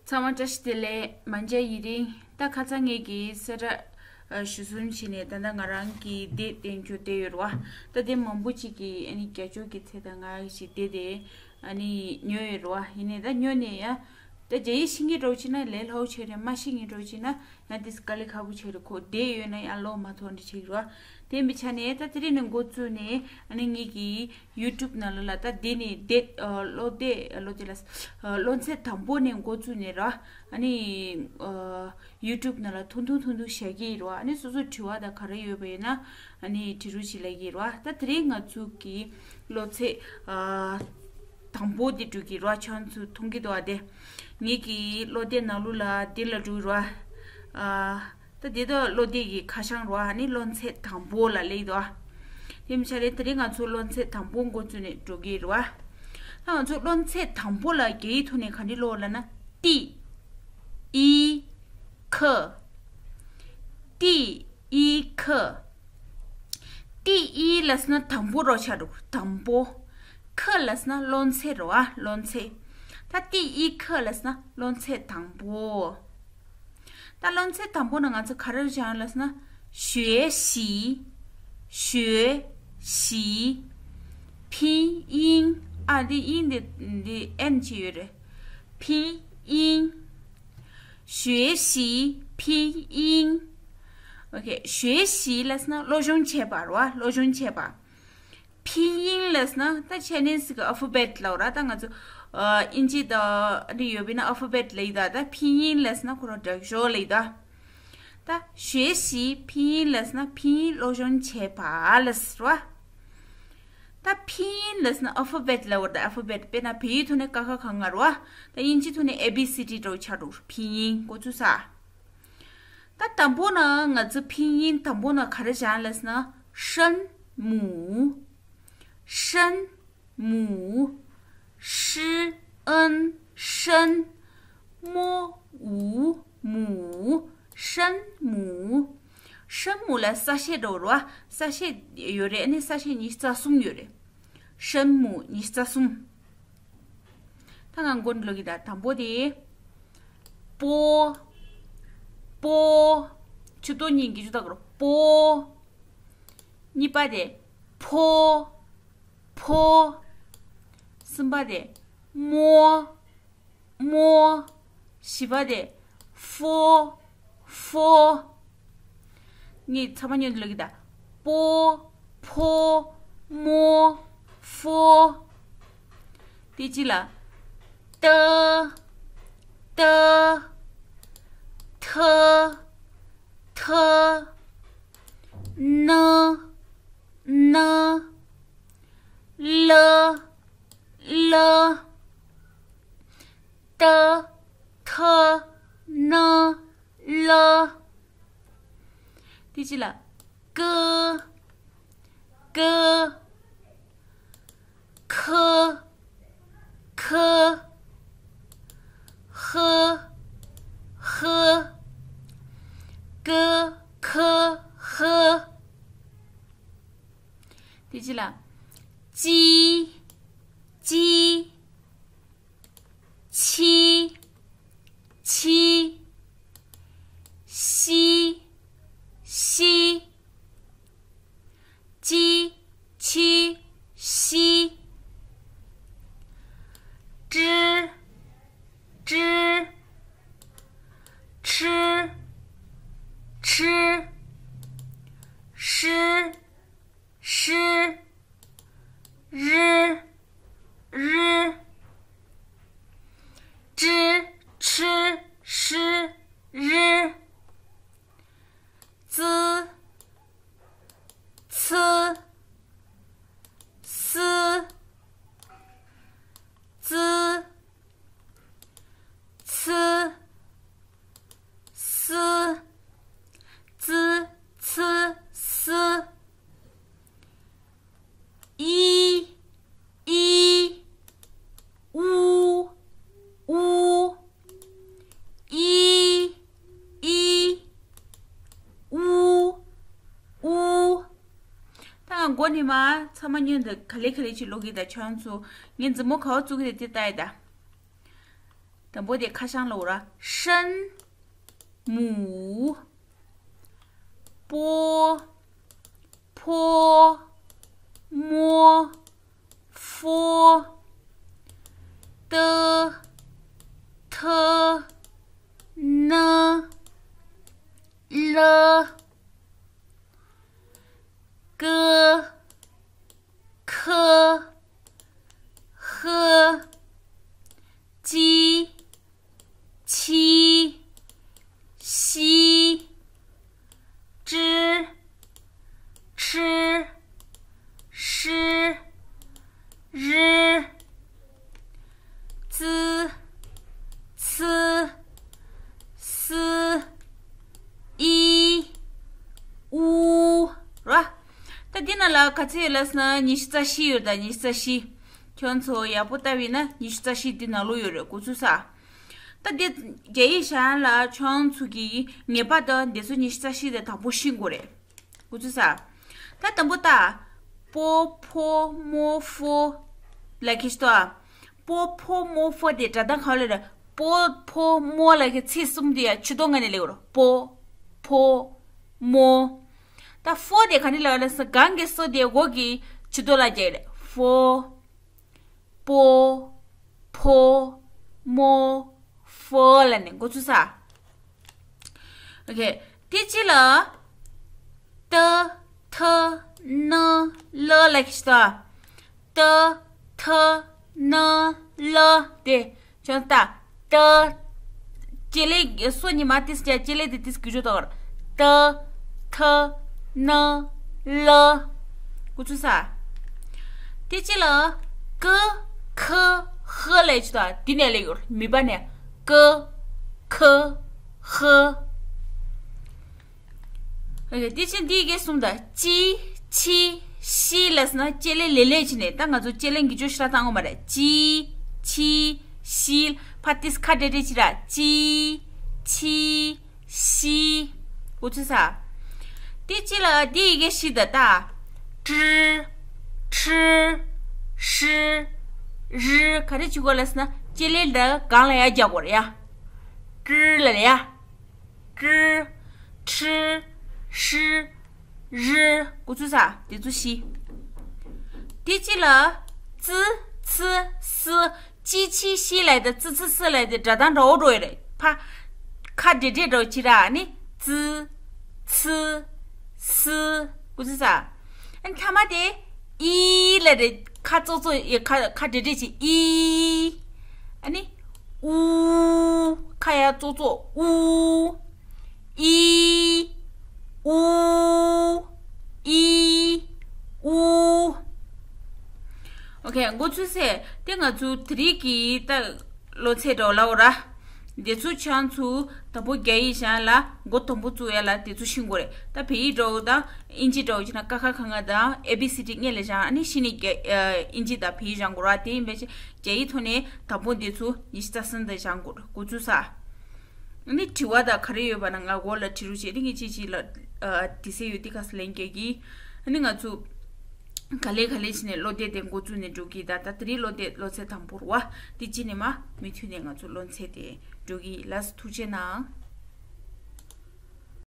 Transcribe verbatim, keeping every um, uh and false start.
ཚང་མ་བཀྲ་ཤིས་བདེ་ལེགས། མ་འཇའ་ཡི་རིང་། ད་ཁ་སང་ངེད་ཀྱིས་གསལ་བསྒྲགས་ཨ་ཞུ་གསུམ་བྱས་ནས། ད་ལྟ་ང་རང་གི་སྡེ་བསྟན་རྒྱུ་བསྡད་ཡོད་རེད་བ། ད་སྡེ་མང་པོ་ཅིག་གིས་ཨ་ནི་བརྒྱ་ཅོག་གི་ཚད་དང་ལྔ་ཞིག་བསྡད་དེ་ཨ་ནི་ཉོས་ཡོད་རེད་བ། ཡིན་ནའི་ད་ཉོས་ནས་ཡ། ད་རྒྱ་ཡིག་ཤེས་མཁན་འདྲ་བོ་བྱས་ན་ལས་སླ་པོ་བྱས་རེད། མ་ཤེས་མཁན་འདྲ་བོ་བྱས་ན་ཡང་དེ་དཀའ་ལས་ཁག་པོ་བྱས་རེད། ཁོ་བསྡད་ཡོད་ན་ཡང་ཀློག་མ་ཐུབ་འདྲ་བྱེད་ཀྱི་རེད་བ། དེ་ཡིན་པའི་ཆ་ནས་ད་དེ་རིང་ནས་འགོ་བཙུགས་ནས་ཨ་ནི་ངེད་ཀྱིས་ཡུ་ཊུབ་ནང་ལོགས་ལ། ད་འདི་ནི་འདི་ཨ་གློག་འདེད་ཨ་གློག་འདེད་ལ་ཨ་གློག་ཚད་དང་པོ་ནས་འགོ་བཙུགས་ནས་ར། ཨ་ནི་ཨ་ཡུ་ཊུབ་ནང་ལ་ཐུང་ཐུང་ཐུང་ཐུང་བཞག་གི་ཡིན་ར། ཨ་ནི་སོ་སོ་དྲི་བ་དང་ག་རེ་ཡོད་པ་ཡིན་ན་ཨ་ནི་དྲི་རོགས་ཞེས་ལབ་ཀྱི་ཡིན་ར། ད་དེ་རིང་ང་ཚོ་གི་གློག་ཚད་ཨ་དང་པོ་འདི་འགྲོ་གི་ར། ཁྱེད་ཚོས་མཐོང་གི་འདུག་བ། དེ་ངེད་ཀྱི་གློག་འདེད་ནང་ལོགས་ལ་འདི་ལ་འགྲོ་གི་ར། ཨ། ད་འདི་ད་གློག་འདེད་ཀྱི་ཁ་བྱང་ར། ཨ་ནི་གློག་ཚད་དང་པོ་ལ་སླེབས་འདུག་ཨ། དེ་མིན་ཆ་རེད། དེ་རིང་ང་ཚོ་གློག་ཚད་དང་པོ་འགོ་བཙུགས་ནས་འགྲོ་གི་རེད་བ། ད་ང་ཚོ་གློག་ཚད་དང་པོ་ལ་རྒྱ་ཡིག་ཐོག་ནས་ག་འདྲ་ཀློག་ལབ་ན། ཏི་ཨི་ཁ། ཏི་ཨི་ཁ། ཏི་ཨི་ལབ་སོང་ན་དང་པོ་རོ་ཆགས་འགྲོ། དང་པོ། ཁ་ལབ་སོང་ན་གློག་ཚད་རོ་ཨ། གློག་ཚད། ད་ཏི་ཨི་ཁ་ལབ་སོང་ན་གློག་ཚད་དང་པོ། ད་གློག་ཚད་དང་པོ་ནང་ང་ཚོ་ག་རེ་སྦྱང་ལབ་ན། 学习། 学习། 拼音། ཨ་འདི་音འདི་འདི་ཨེན་ཅིག་ཡོད་རེད། 拼音། 学习拼音། ཨོ་ཁེ། 学习ལབ་སོང་ན་སློབ་སྦྱོང་བྱེད་པ་རེད་བ། སློབ་སྦྱོང་བྱེད་པ། 拼音ལབ་ན་ད་ཆའི་ནིས་གི་ཨལ་ཕ་བེཊ་ལབ་ར། ད་ང་ཚོ་ཨ་དབྱིན་ཇི་དང་འདི་ཡོད་པས་ན་ཨལ་ཕ་བེཊ་ལབ་ཡི་ད། ད་拼音ལབ་ན་ཁོ་རང་སྒྲ་སྦྱོར་ལབ་ཡི་ད། ད་学习拼音ལབ་ན་拼音སློབ་སྦྱོང་བྱེད་པ་ལབ་ར། ད་拼音ལབ་ན་ཨལ་ཕ་བེཊ་ལབ་ར། ད་ཨལ་ཕ་བེཊ་དཔེར་ན་བོད་ཡིག་ཐོག་ནས་ཀ་ཁ་ག་ང་ར། ད་དབྱིན་ཇི་ཐོག་ནས་ཨེ་བི་སི་ཌི་འདྲ་བོ་ཆགས་འགྲོ། 拼音འགོ་ཚུགས་ས། ད་དང་པོ་ན་ང་ཚོ་拼音དང་པོ་ན་ག་རེ་སྦྱང་ལབ་ན་声母། 声母། ཧྲི་ཨན་ཧྲན། མོ་འུ་མུ། 声母། 声母ལ་གསལ་བཤད་འདྲ་བོ་ར། གསལ་བཤད་ཡོད་རེད། ཨ་ནི་གསལ་བཤད་ཉི་ཤུ་རྩ་གསུམ་ཡོད་རེད། 声母ཉི་ཤུ་རྩ་གསུམ། ད་ང་མགོ་ནས་ཀློག་གི། ད་དང་པོ་དེ། པོ། པོ། ཆུ་ཏོ་གཉིས་ཀྱི་ཆུ་ད་གོ་ར། པོ། གཉིས་པ་དེ། ཕོ། ཕོ། གསུམ་པ་དེ། མོ། མོ། བཞི་པ་དེ། ཧྥོ། ཧྥོ། ངས་ཚང་མ་མཉམ་དུ་ཀློག་གི། ད་པོ། ཕོ། མོ། ཧྥོ། དེ་གཅིག་ལ། ཏ། ཏ། ཐ། ཐ། ན། ན། ལ། ལ། ཏ། ཐ། ན། ལ། དེ་གཅིག་ལ། ཀ། ཀ། ཁ། ཁ། ཧ། ཧ། ཀ། ཁ། ཧ། དེ་གཅིག་ལ། ཙི། ཙི། ཆི། ཆི། ཤི། ཤི། ཙི། ཆི། ཤི། ཀྲི། ཀྲི། ཁྲི། ཁྲི། ཧྲི། ཧྲི། རི། རི། ཀྲི། ཁྲི། ཧྲི། རི། ཙི། ཚི། སི། ཙི། ཚི། སི། ཙི། ཚི། སི། ཨི། ཨི། ཨུ། ཨུ། ཨི། ཨི། ཨུ། ཨུ། ད་ང་མགོ་ནས་མར་ཚང་མ་མཉམ་དུ་ག་ལེ་ག་ལེ་ཅིག་ཀློག་གི། ད་ཁྱེད་ཚོ་ངའི་མཛུབ་མོ་ག་པར་བཙུགས་ཀྱི་རེད་དེ་ལྟ་ཡི་ད། དང་པོ་དེ་ཁ་བྱང་ལ་འོ་ར། 声母 པོ། ཕོ། མོ། ཧྥོ། ཏ། ཐ། ན། ལ། ཀ། ཁ། ཧ། ཅི། ཆི། ཤི། ཀྲི། ཁྲི། ཧྲི། རི། ཙི། ཚི། སི། ཨི། ཨུ། ར། ད་འདི་ནང་ལ་ག་ཚོད་ཡོད་ལབ་ཟེར་ན་ཉི་ཤུ་རྩ་བཞི་ཡོད། ད་ཉི་ཤུ་རྩ་བཞི། ཁྱོད་ཚོ་ཡག་པོ་ལྟ་བས་ན་ཉི་ཤུ་རྩ་བཞི་འདི་ནང་ལོགས་ཡོད་རེད། འགོ་ཚུགས་ས། ད་འདི་རྒྱ་ཡིག་བཞག་ཡ་ལ་ཁྱོད་ཚོ་གིས་ངེས་པར་དུ་འདི་ཚོ་ཉི་ཤུ་རྩ་བཞི་དེ་དང་པོ་ཤེས་དགོས་རེད། འགོ་ཚུགས་ས། ད་དང་པོ་ད། པོ། ཕོ། མོ། ཧྥོ། ལབ་མཁན་ཞིག་འདུག་ཨ། པོ། ཕོ། མོ། ཧྥོ་དེ་སྒྲ་གདངས་ག་བ་ལབ་རེད། པོ། ཕོ། མོ་ལབ་མཁན་ཚིག་གསུམ་དེ་ཡ་ཕྱི་ལྡོག་ངང་ནས་ལབ་དགོས་རེད། པོ། ཕོ། མོ། ད་ཧྥོ་དེ་ག་ནས་ལབ་རེད་ཟེར་ན་གང་གི་སོ་དེ་འོག་གི་ཕྱི་ལྡོག་ལ་རྒྱག་རེད། ཧྥོ། པོ། ཕོ། མོ། ཧྥོ་ལབ་ནས་འགོ་ཚུགས་ས། ཨོ་ཁེ། དེ་གཅིག་ལ། ཏ། ཐ། ན། ལ་ལབ་མཁན་ཞིག་འདུག་ཏ། ཐ། ན། ལ། དེ། ཁྱོད་ལྟ། ཏ། ལྕེ་ལེ་སོ་གཉིས་མ་ཏིས་ཀྱ་ལྕེ་ལེ་དེ་ཏིས་ཀྱི་ཇོ་དོར། ཏ། ཐ། ན། ལ། འགོ་ཚུགས་ས། དེ་གཅིག་ལ། ཀ། ཁ། ཧ་ལབ་ཅིག་དང་དེ་ནས་ལེ་ཡོར་མི་པ་ནས། ཀ། ཁ། ཧ། ཨོ་ཁེ། དེ་ཕྱིན་འདི་ཡི་གེ་གསུམ་དང་ཅི། ཆི། ཤི་ལབ་ཟེར་ན་ལྕེ་ལེ་ལེ་ལེ་བྱས་ནས། ད་ང་ཚོ་ལྕེ་ལེ་གི་ཇོ་ཤི་ར་བཏང་གོ་མ་རེད། ཅི། ཆི། ཤི། ཕ་ཏིས་ཁ་འབྲེལ་འབྲེལ་བྱེད་ར། ཅི། ཆི། ཤི། འགོ་ཚུགས་ས། དེ་གཅིག་ལ་དེ་ཡི་གེ་བཞི་དང་ད། ཀྲི། ཁྲི། ཧྲི། རི། ག་རེ་བྱེད་དགོས་ལབ་ཟེར་ན་ལྕེ་ལེ་འདི་སྒང་ལ་ཡར་རྒྱག་དགོས་རེད་ཡ། ཀྲི་ལབ་རེད་ཡ། ཀྲི། ཁྲི། ཧྲི། རི། འགོ་ཚུགས་ས། དེ་ཚོ་བཞི། དེ་གཅིག་ལ། ཙི། ཚི། སི། ཅི། ཆི། ཤི་ལབ་དེ་ཙི། ཚི། སི་ལབ་དེ་སྒྲ་གདངས་འདྲ་བོ་འགྲོ་ཡི་རེད། ཕ། ཁ་འབྲེལ་འབྲེལ་འདྲ་བོ་བྱེད་ར། ནི་ཙི། ཚི། སི། འགོ་ཚུགས་ས། ཨ་ནི་མཐའ་མ་དེ་ཨི་ལབ་རེད། ཁ་ཙོག་ཙོག་ཡི་ཁ་ཁ་འབྲེལ་འབྲེལ་བྱེད། ཨི། ཨ་ནི་ཨུ། ཁ་ཡར་ཙོག་ཙོག་ཨུ། ཨི། ཨུ། ཨི། ཨུ། ཨོ་ཁེ། འགོ་ཚུགས་ས། དེ་ང་ཚོ་དེ་རིང་གི་ད་སློབ་ཚན་འདྲ་བོ་ལབ་དགོས་ར། དེ་ཚོ་ཁྱེད་ཚོ་དང་པོ་རྒྱ་ཡིག་སྦྱང་ཡ་ལ་འགོ་དང་པོ་བཙུགས་ཡ་ལ་དེ་ཚོ་ཤེས་དགོས་རེད། ད་བོད་ཡིག་འདྲ་བོ་དང་དབྱིན་ཇི་འདྲ་བོ་བྱས་ན་ཀ་ཁ་ག་ང་དང་ཨེ་བི་སི་ཌི་སྔོན་ལ་སྦྱང་། ཨ་ནི་གཞི་ནས་རྒྱ་ཨ་དབྱིན་ཇི་དང་བོད་ཡིག་སྦྱང་དགོས་ར། དེ་ཡིན་པའི་ཕྱིར་རྒྱ་ཡིག་ཐོག་ནས་དང་པོ་འདི་ཚོ་ཉི་ཤུ་རྩ་གསུམ་དེ་སྦྱང་དགོས་རེད། འགོ་ཚུགས་ས། ཨ་ནི་དྲི་བ་དང་ག་རེ་ཡོད་པ་ན་ང་འོག་ལ་འབྲི་རོགས་བྱེད། ཨ་ནི་ངས་ཅིག་ཅིག་ལ་ཨ་དྲི་ས་ཡོད་དེ་ག་ས་ལན་རྒྱག་གི། ཨ་ནི་ང་ཚོ་ག་ལེ་ག་ལེ་བྱས་ནས་སློབ་དེབ་དེ་འགོ་བཙུགས་ནས་འགྲོ་གི། ད་ད་དེ་རིང་སློབ་དེབ་སློབ་ཚན་དང་པོ་རེད་བ། དེ་རྗེས་ནས་མ་མུ་མཐུད་ནས་ང་ཚོ་སློབ་ཚན་དེ་འགྲོ་གི། ལགས་སོ། ཐུགས་རྗེ་གནང་།